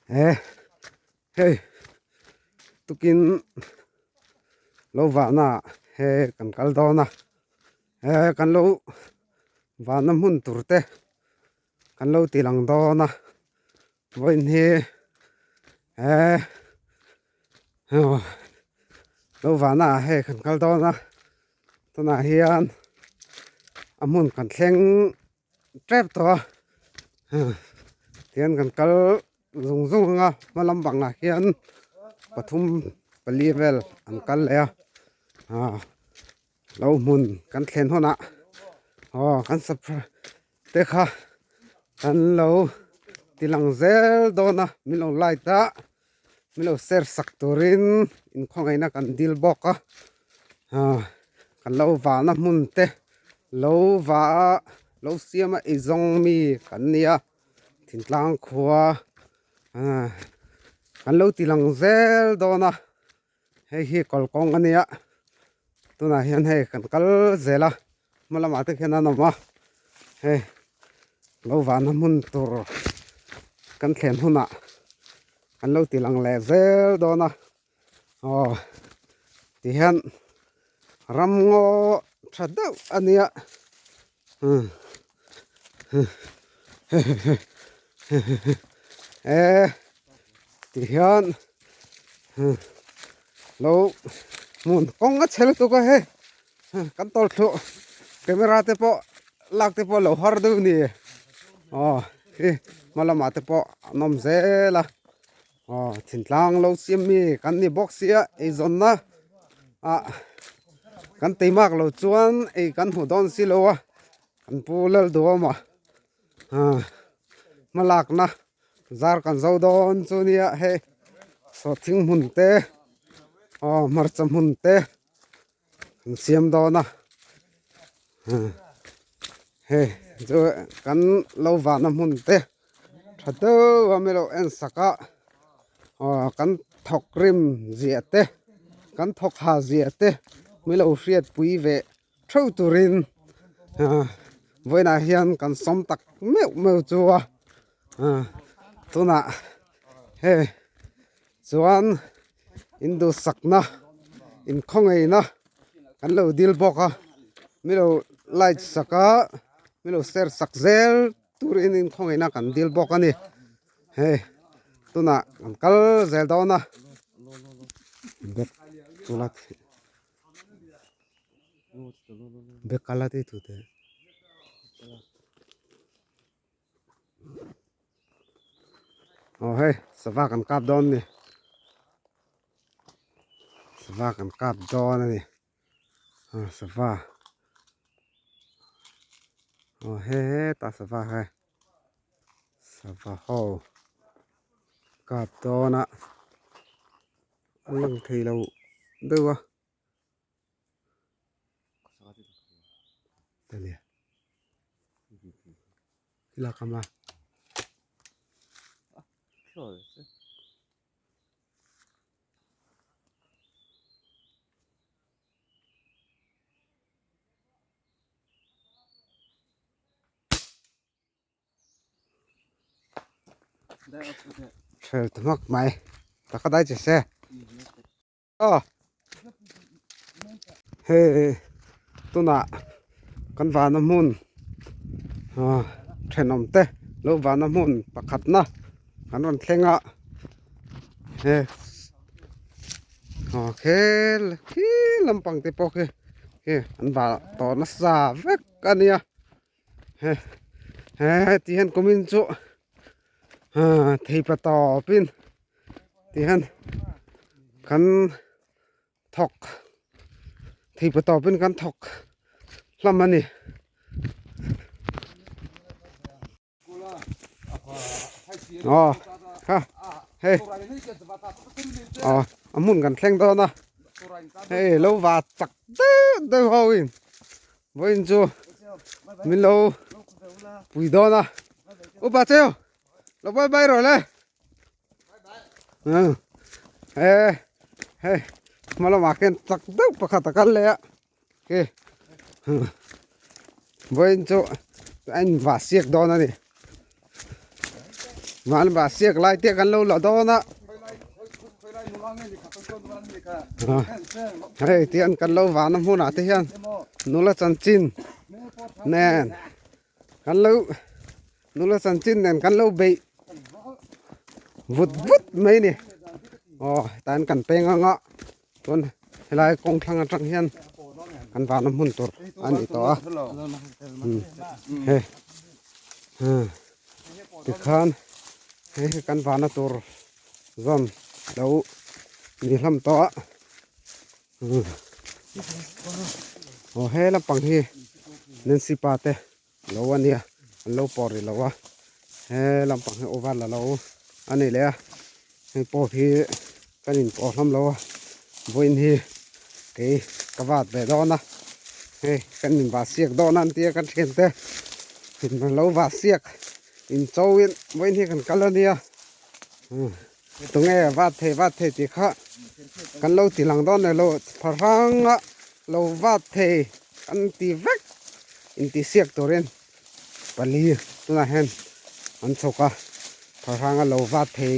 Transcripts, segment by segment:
He hei tukin lo vahna ah he kan kal dawn a he kan lo vahna hmun tur te kan lo ti lang dawn a vawiin hi he lo vahna ah hei kan kal dawn a tunah hian a hmun kan thleng tep tawh a tihian kan kal zung zung ang a hma lam bangah hian pathum pali vel an kal leh a ah lo hmun kan thlen hunah aw kan te kha kan lo ti lang zel dawn a min lo light a min lo share sak turin inkhawngaihna kan dil bawk a ah kan lo vahna hmun te lo vah a lo siam a eizawng mi kan nia thingtlang khua ah kan lo ti lang zel dawn a hei hi kalkawng a nia tunah hian hei kan kal zel a hma lamah te khian an awm a hei lo vahna hmun tur kan thlen hunah kan lo ti lang leh zel dawn a aw tihian ramngaw tha deuh a nia e tihian lo hmun kawng a chhe lutuk a hei kan tawlh thluh camera te pawh lak te pawh lo har deuh a ni aw hi hma lamah te pawh an awm zel a aw thintlang lo siam mi kan ni bawk sia eizawnna ah kan teimak lo chuan ei kan hmu dawn si lo a kan pu lal duhawm a ah hmalakna zar kan zo dawn chu nia hei sawhthing hmun te aw hmarcha hmun te an siam dawn a hei chu kan lo vahna hmun te tha deuh a milo en sak a aw kan thawk rim ziah te kan thawk ha ziah te milo hriat pui ve theuh turin vawiinah hian kan sawm tak meuh meuh chu a tunah hei chuan induhsakna inkhawngaihna kan lo dil bawk a milo light sak a milo share sak zel turin inkhawngaihna kan dil bawk a ni hei tunah kan kal zel dawn a bag chula bag kala te thu te. Aw hei sava kan kap dawn a ni sava kan kap dawn a ni aw sava aw hetah sava hei sava ho kap dawn a a lang thei lo deuh a. Thel ta hmak mai taka dai che se. Aw hei tunah kan vana hmun ah thenawm te lo vana hmun pakhatna kan rawn thleng a he aw khel khi lampang te pawh khi khi an vah tawh nasa vek a nia he he ti hian kumin chu ah thei pa tawpin ti hian kan thawk thei pa tawpin kan thawk hlawm a ni. Aw kha hei aw a hmun kan thleng dawn a hei lo va chak deuh deuh ho in vawiin chu min lo pui dawn a upa cheu lo bye bye rawh le he hei hma lamah khian chak deuh pakhat a kal leh a khi vawiin chu a in vah siak dawn a ni. Mahni bah siak lai te kan lo la dawn a. Hei tian kan lo vana hmunah te hian nula chanchin nen kan lo nula chanchin nen kan lo beih vut vut mai ni. Aw hetah hian kan peng anga chuan helai kawng thlang atang hian kan vana hmun tur a ni tawh a. Hei. Tikhan hei hi kan vana tur zawn lo ni hlawm tawh a aw he lampang hi Nancy pa te lo a nia an lo pawh rih lo a he lampang hi over la lo a ni leh a hei pawh hi kan inpawh hlawm lo a vawiin hi kei ka vat ve dawn a hei kan invah siak dawn a an tia kan thian te in lo vah siak incho in vawiin hi kan kal a nia tunge vat thei vat thei tih kha kan lo ti lang dawn lo pharanga lo vat thei an ti vek intihsiak turin pali tunah hian an chhawk a pharanga lo vat thei.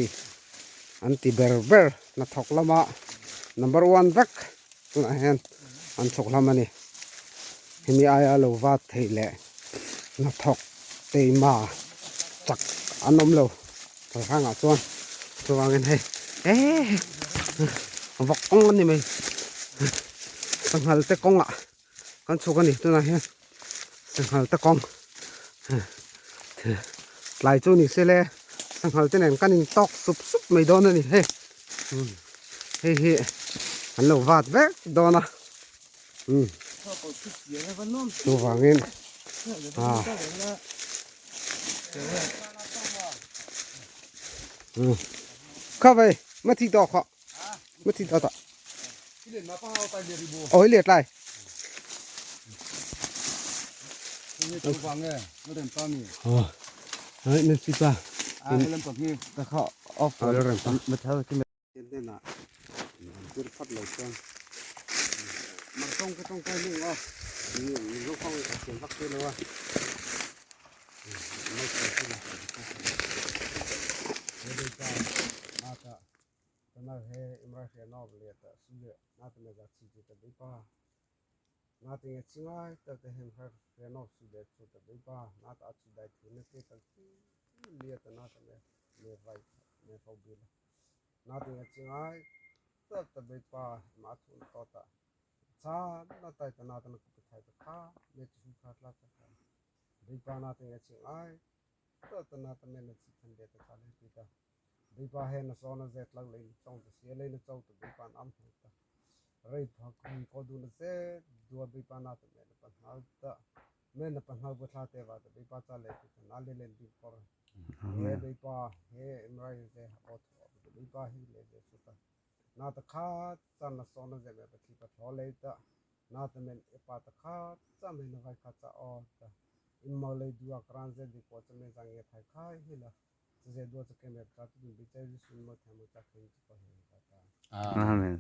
An ti ber ber hnathawk lama number one vek tunah hian an chhawk hlawm a ni. Hemi aia lo vat theih leh hnathawk teima chak an awm lo hrangah chuan chuvangin hei eee vawk kawng a ni mai sanghal te kawngah kan chhuk a ni tunah hian sanghal te kawng tlai chu ni se le sanghal te nen kan in tawk sup sup mai dawn a ni hei hei hi an lo vat vek dawn a chuvangin ah kha vei ma thi tawh kha ma thi tawh tawh Ôi liệt lại. Đấy, nên xịt vào. Tana he imra hria nop le ta su le na te me za chi chi ta bei pa na te nge chi ngai ta te hem har hria nop su le chu ta bei pa na ta chu dai thu na te ta chi le ta na ta me me vai me fau bi la na te nge chi ngai ta ta bei pa ma thu to ta cha na tai ta na ta na ku thai ta kha me chu kha tla ta kha bei pa na te nge chi ngai ta ta na ta me na chi than de ta cha le pi ta Bawipa he na saw na zet lo lei na cong ta si lei na co ta Bawipa na am hau ta rei pha kum ko du na se dua Bawipa na ta me na pa hngal ta me na pa hngal bu thla te wa ta Bawipa cha le ti ta na le len ding kor he Bawipa he imrai ze ha o tho ta Bawipa hi le ze su ta na ta kha cha na saw na ze me pa thi pa tho le ta na ta men e pa ta kha cha me na vai kha cha o ta immo le dua kran ze di ko cha me jang ye thai khai hi la Amen.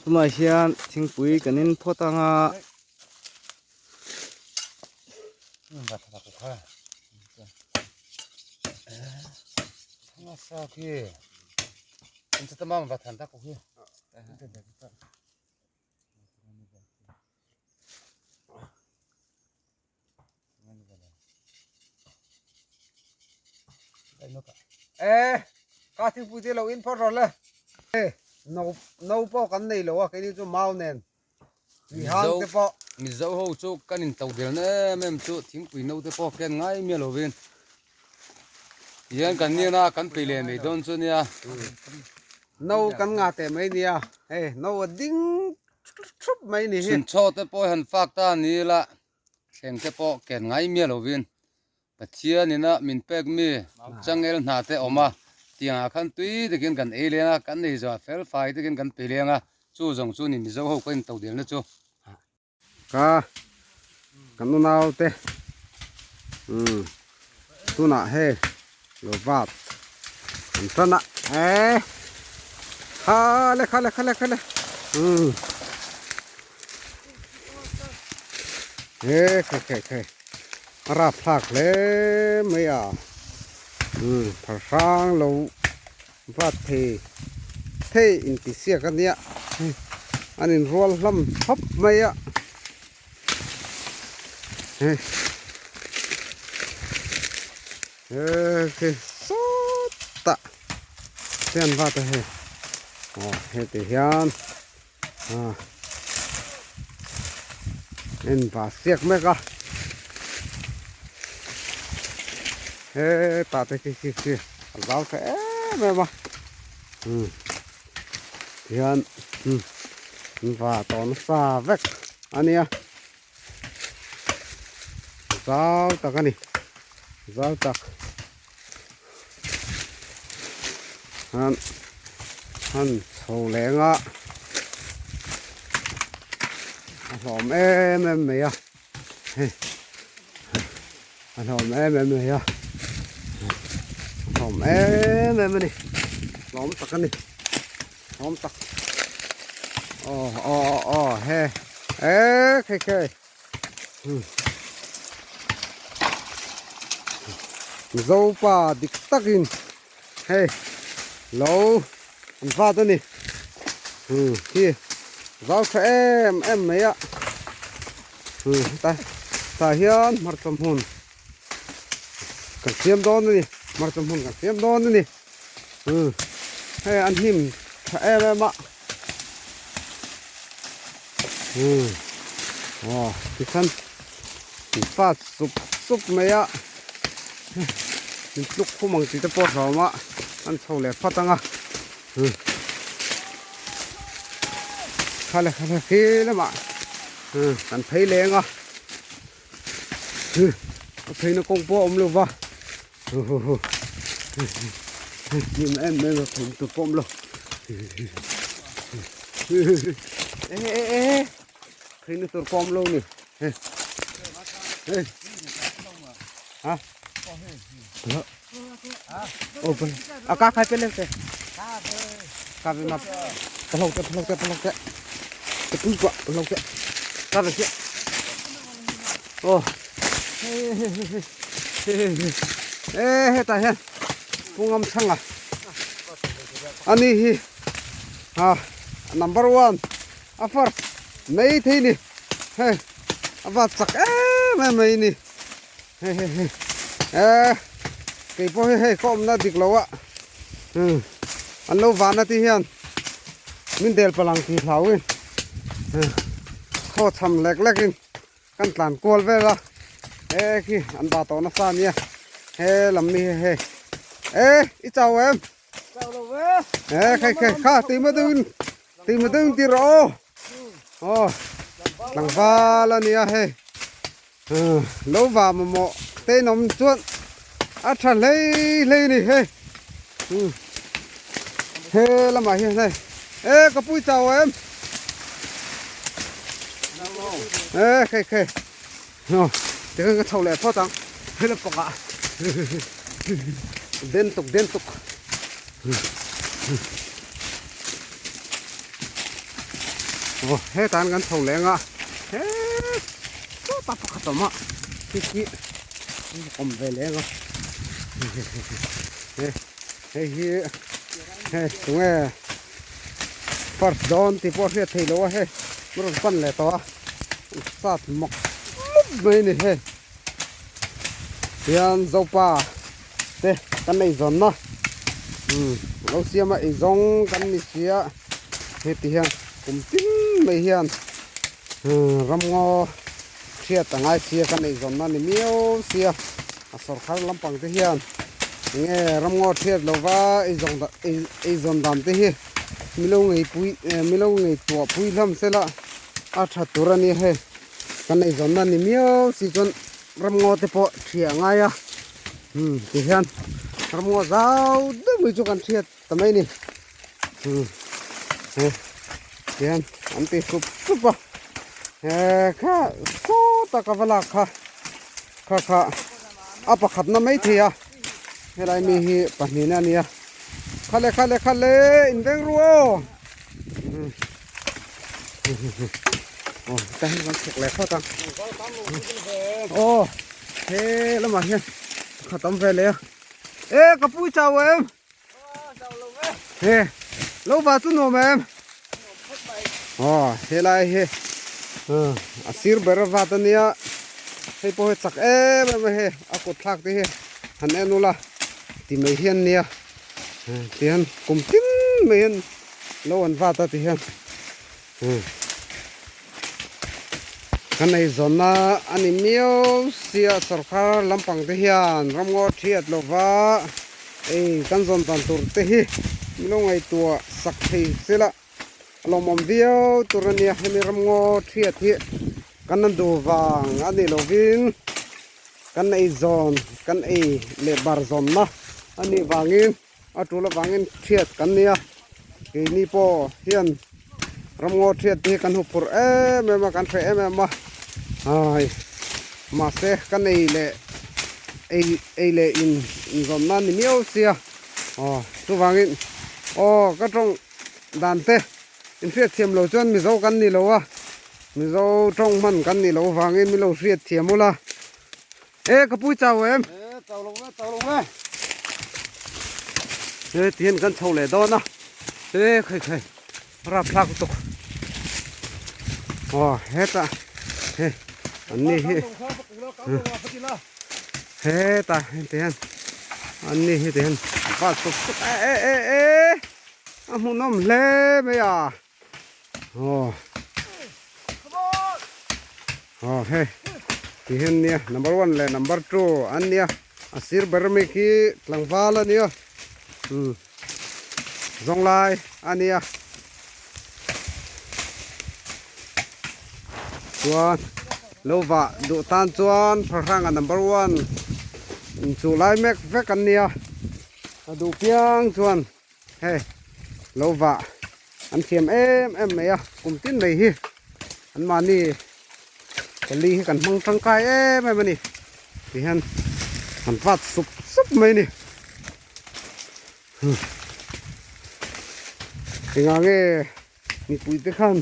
Tunah hian thingpui kan in phawt anga. E ka thingpui te lo in phawt rawh le e no no pawh kan nei lo a keini chu mau nen tui hang te pawh Mizo ho chu kan in to del na em em chu thingpui no te pawh ken ngai miah lovin tihian kan nia kan pei leh mai dawn chu nia no kan ngah teh mai nia hei no a ding thup mai ni hi chhun chaw te pawh han fak ta ni ila Thleng te pawh ken ngai miah lovin Pathian ina min pek mi changel hna te awm a, tiangah khan tui takin kan ei leng a, kan nei zawh fel fai takin kan pe leng a, chu zawng chu ni Mizo ho ka into delna chu. Ka kan unau te umm tunah hei lo vat an tan a eh khale khale khale khale umm he khe khe khe a rap thlak hle mai a. Umm phar hrang lo vat thei thei inti siak a nia an inrual hlawm khawp mai a hei he sawtah hian vat a hei aw heti hian ah en va siak mek a hetah te khi khi khi a zau tha em em a umm tihian umm an va tawh nasa vek a nia zau tak a ni zau tak. Han han chho leng a a hlawm em em mai a hei a hlawm em em mai a a hlawm em em a ni hlawm tak a ni hlawm tak aw aw aw he e khei khei. Zopa dik takin hei lo an vat a ni khi zau tha em em mai a tah hian hmarcha hmun kan siam dawn a ni hmarcha hmun kan siam dawn a ni hei an hnim tha em em a. Aw tikhan in fat sup sup mai a in tluk khum ang tih te pawh a hlauhawm a an chho leh phat ang a khale khale khi lamah kan phei leng a a pheina kawng pawh a awm lo va hnim em em a pheina tur pawh a awm lo e e e pheina tur pawh a awm lo ni hei ha a ka khai pe lem te ka ve ma palo te palo te palo te te pui kwa palo te ka ve che oh e hetah hian pungam chhanga ani hi a number one a first mai thei ni hei a va chak em em mai ni. Hei hei hei eh kei pawh hi hei ka awmna dik lo a umm an lo vana te hian min del palang tih hlau in khaw cham lek lek in kan tlan kual vel a he khi an dah tawh nasa ania he lam mi hi hei eh i chau em eh khai khai kha tui ma deuh in tui ma deuh in ti rawh aw aw tlangval ania hei. Lo va mamawh te in awm chuan a tha hlei hlei a ni hei he lamah hian hei e ka pui chau em e khei khei aw tikhan ka chho leh phawt ang he la pakah den tuk den tuk aw hetah hian kan chho leng a he sawtah pakhat a awm a khi khi awm ve leng a hei hi hei tunge first dawn tih pawh a hriat theih loh a hei a rawn pan leh tawh a sat mawk mawp mai a ni hei hian zopa te kan eizawnna umm lo siam a eizawng kan ni sia heti hian kum tin mai hian ramngaw hriat a ngai sia kan eizawnna ni miau sia a sawrkhar lampang te hian enge ramngaw hriat lova eizawn eizawn dan te hi milo ngeipui milo ngeituah pui hlawm sela a tha tur a ni hei kan eizawnna ni miau si chuan ramngaw te pawh ṭhiah a ngai a umm ti hian ramngaw zau deuh mai chu kan hriat ta mai a ni umm he tihian an ti sup sup a he kha sawta ka va lak kha kha kha a pakhatna maithei a helai mi hi pahnihna a nia khale khale khale inveng ru aw. Aw tah hian kan chhuk leh phawt ang aw he lamah hian pakhat awm ve leh a. E ka pu chau em? He lo va chu nuam em? Aw helai hi a sir ber a vat ania hei pawh hi chak em em a hei a kut thlak te hi han en ula ti mai hian nia tihian kum tin mai hian lo an vat a ti hian. Kan eizawnna a ni miau sia sorkar lampang te hian ramngaw thiat lova ei kan zawn dan tur te hi min lo ngaihtuah sak thei se la a lawmawm viau tur a nia hemi ramngaw thiat hi kan la duh vang a ni lovin kan eizawn kan ei leh bar zawnna a nih vangin. A tul avangin thiat kan nia, keini pawh hian ramngaw thiat te hi kan hu phurh em em a, kan hreh em em a, hai mahse kan ei leh ei ei leh in inzawn nan ni miau sia aw chuvangin aw ka tawng dan te inhriat thiam lo chuan mizo kan ni lo a, mizo tawng hman kan ni lo avangin min lo hriat thiam ula. E ka pui chau em? E chau lo ve chau lo ve. E tihian kan chho leh dawn a. E khai khai rap thlak lutuk. Aw hetah he an ni hi hetah tihian an ni hi tihian bus sup sup e e e e a hmuhnawm hle mai a. Aw aw hei ti hian nia number one leh number two an nia a sir ber ami khi tlangval a nia umm zawng lai a nia chuan lo vah duh tan chuan phalhranga number one inchuh lai mek vek an nia a duh piang chuan. Hei lo vah an thiam em em mai a kum tin mai hi an mahni pali hi kan hmang tangkai em em a ni ti hian an vat sup sup mai a ni engah nge mipui te khan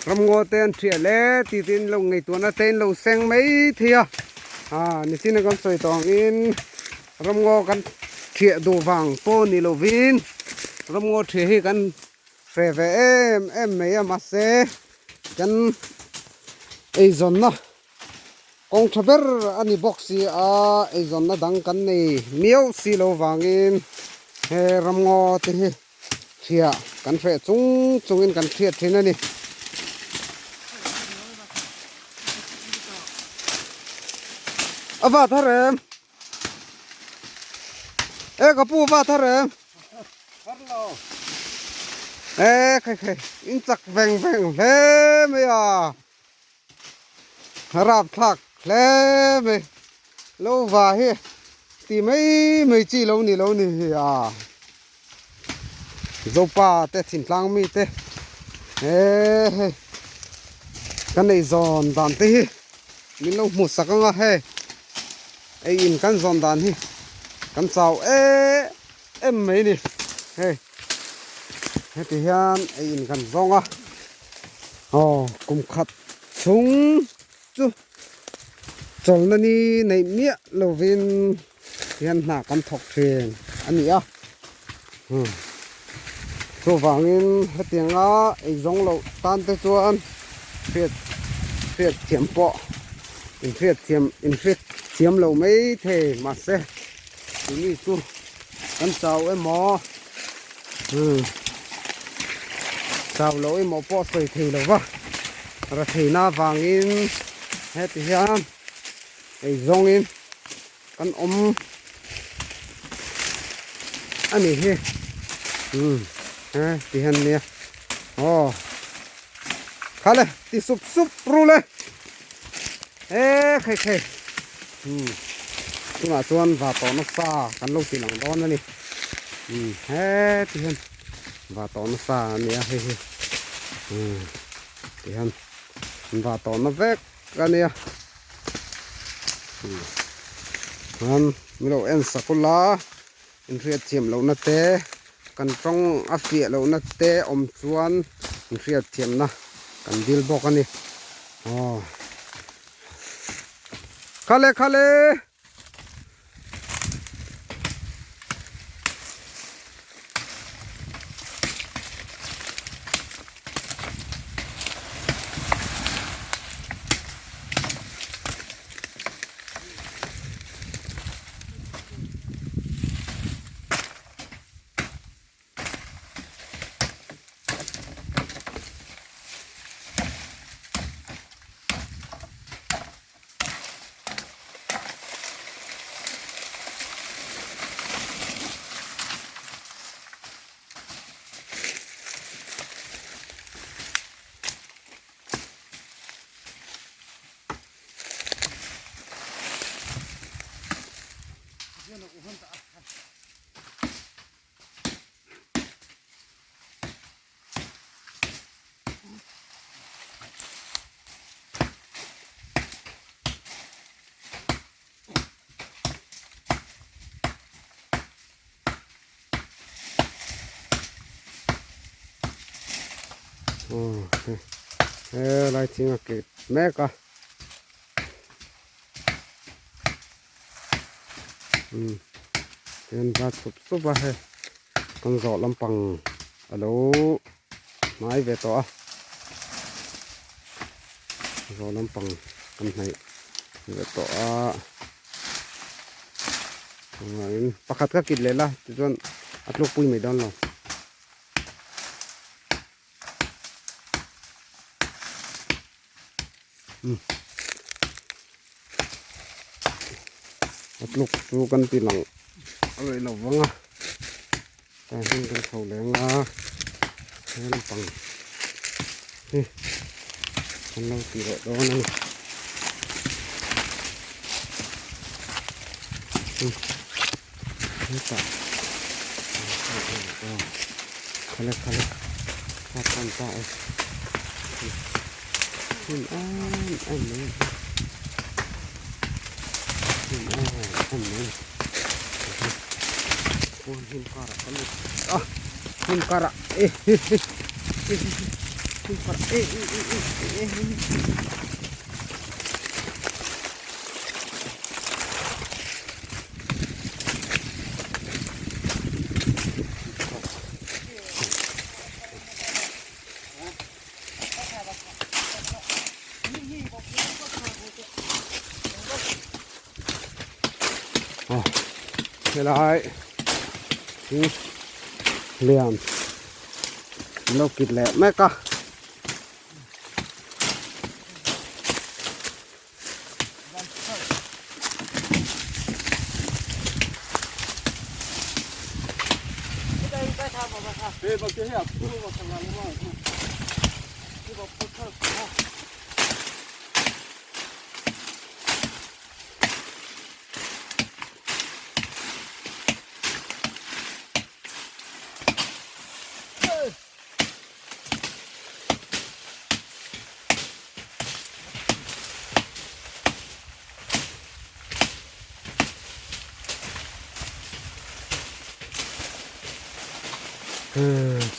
ramngaw te an thiah hle tih te in lo ngaihtuahna te in lo seng mai thei a ah nichin a kan sawi tawh angin ramngaw kan thiah duh vang pawh ni lovin ramngaw thiah hi kan hre ve em em mai a mahse kan eizawnna kawng tha ber a ni bawk si a eizawnna dang kan nei miau si lo vangin he ramngaw te hi. Thiah kan hreh chung chungin kan hriat thin a ni. A va thar em? E ka pu va thar em? Thar lo. E khai khai in chak veng veng hle mai a. Rap thlak hle mai. Lo va hi ti mai mai chi lo ni lo ni hi a. Zopa te thintlang mi te he hei kan ei zawn dan te hi min lo hmu sak ang a hei ei in kan zawn dan hi kan chau em em mai a ni hei heti hian ei in kan zawng a aw kum khat chhung chu chawlhna ni neih miah lovin. Hian hna kan thawk thin a ni a chuvangin hetianga eizawng loh tan te chuan hriat hriat thiam pawh inhriat thiam inhriat thiam lo mai thei mahse tuni chu kan chau emaw chau loh emaw pawh sawi thei lo va ratheina avangin heti hian eizawngin. Kan awm a ni hi umm he ti hian nia aw khale ti sup sup ru le e khai khai umm tunah chuan va tawh nasa kan lo ti lang dawn a ni umm he ti hian va tawh nasa a nia hei hi umm ti hian va tawh na vek a nia. Chuan min lo en sak ula inhriat thiam lohna te kan tawng a fiah lohna te awm chuan inhriat thiamna kan dil bawk a ni aw khale khale. He lai thing a keh mek a umm hian va chhup chhup a hei kan zawh lampang a lo hnai ve tawh a zawh lampang kan hnaih ve tawh a chuanin pakhat kha kit leh la tichuan a tluk pui mai dawn lo. A tluk chu kan ti lang a rei lo vang a tah hian kan chho leng a he lampang hi kan lo ti leh dawn a ni hetah khale khale a tan ta e hnim em em mai hnim em em mai a ni hnim karah kan a hnim karah e he he hnim karah e e e e e. Helai hi lian an lo kit leh mek a.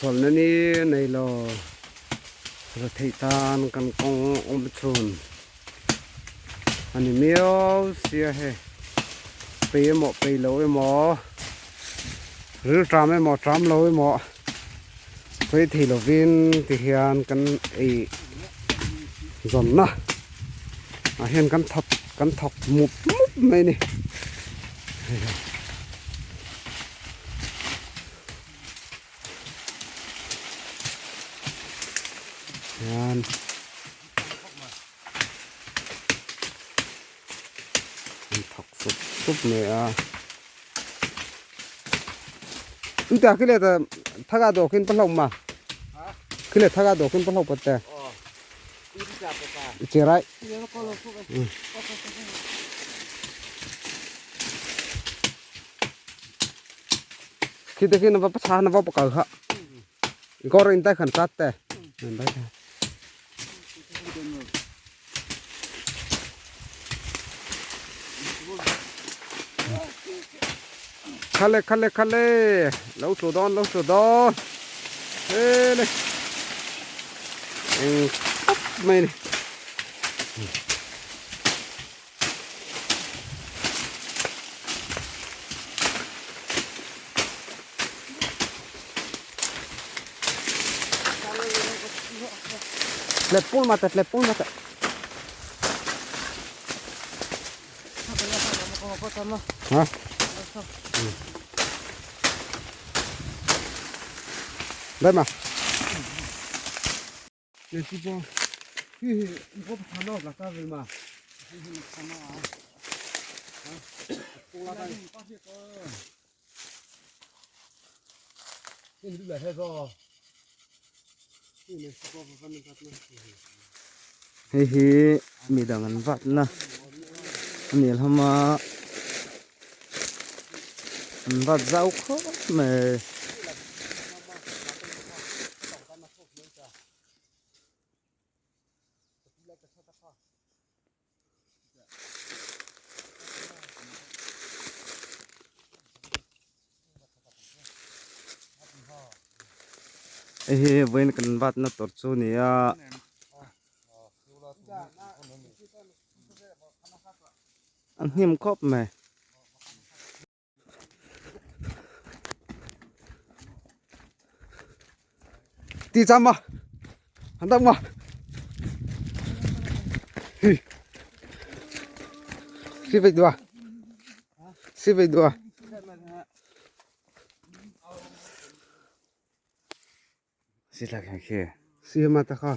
Chawlhna ni nei lo ra theih tan kan kawng awm chhun a ni miau sia hei pei emaw pei lo emaw rilṭam emaw ṭam lo emaw. Sawi thei lovin ti hian kan ei zawnna ah hian kan thawk kan thawk mup mup mai a ni. Hian an thawk sup sup mai a. Uta khi le ta thaga do khin pa ma. Khi le thaga do khin pa pat te. Cherai. Khi te khi na va pa cha na va pa kal kha. Gor in tai khan chat te. Bai ta. Khale khale khale lo tlu dawn lo tlu dawn hele eng khawp mai a ni. Tlep pul mate tlep pul mate. Ha? Đây mà. Hei hi midang an vat na a ni hlawm a. An vat zau khawp mai. Hei hi vawiin kan vatna tur chu a ni a. A hnim khawp mai. Ti cham a han dam a hi si vei dua si vei dua si la kha khi si ma ta kha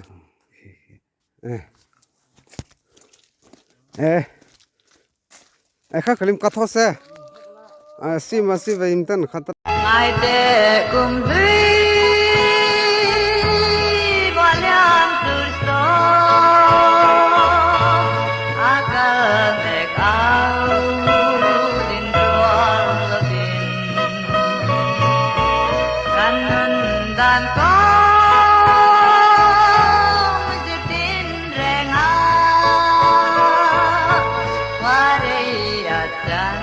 eh eh eh kha kalim ka tho se si ma si vei tan kha ta Ngai te kum hlui bỏ liam tur so a kal mek au din rual lovin kan nun dan kawng zitin reng a khua rei a chan.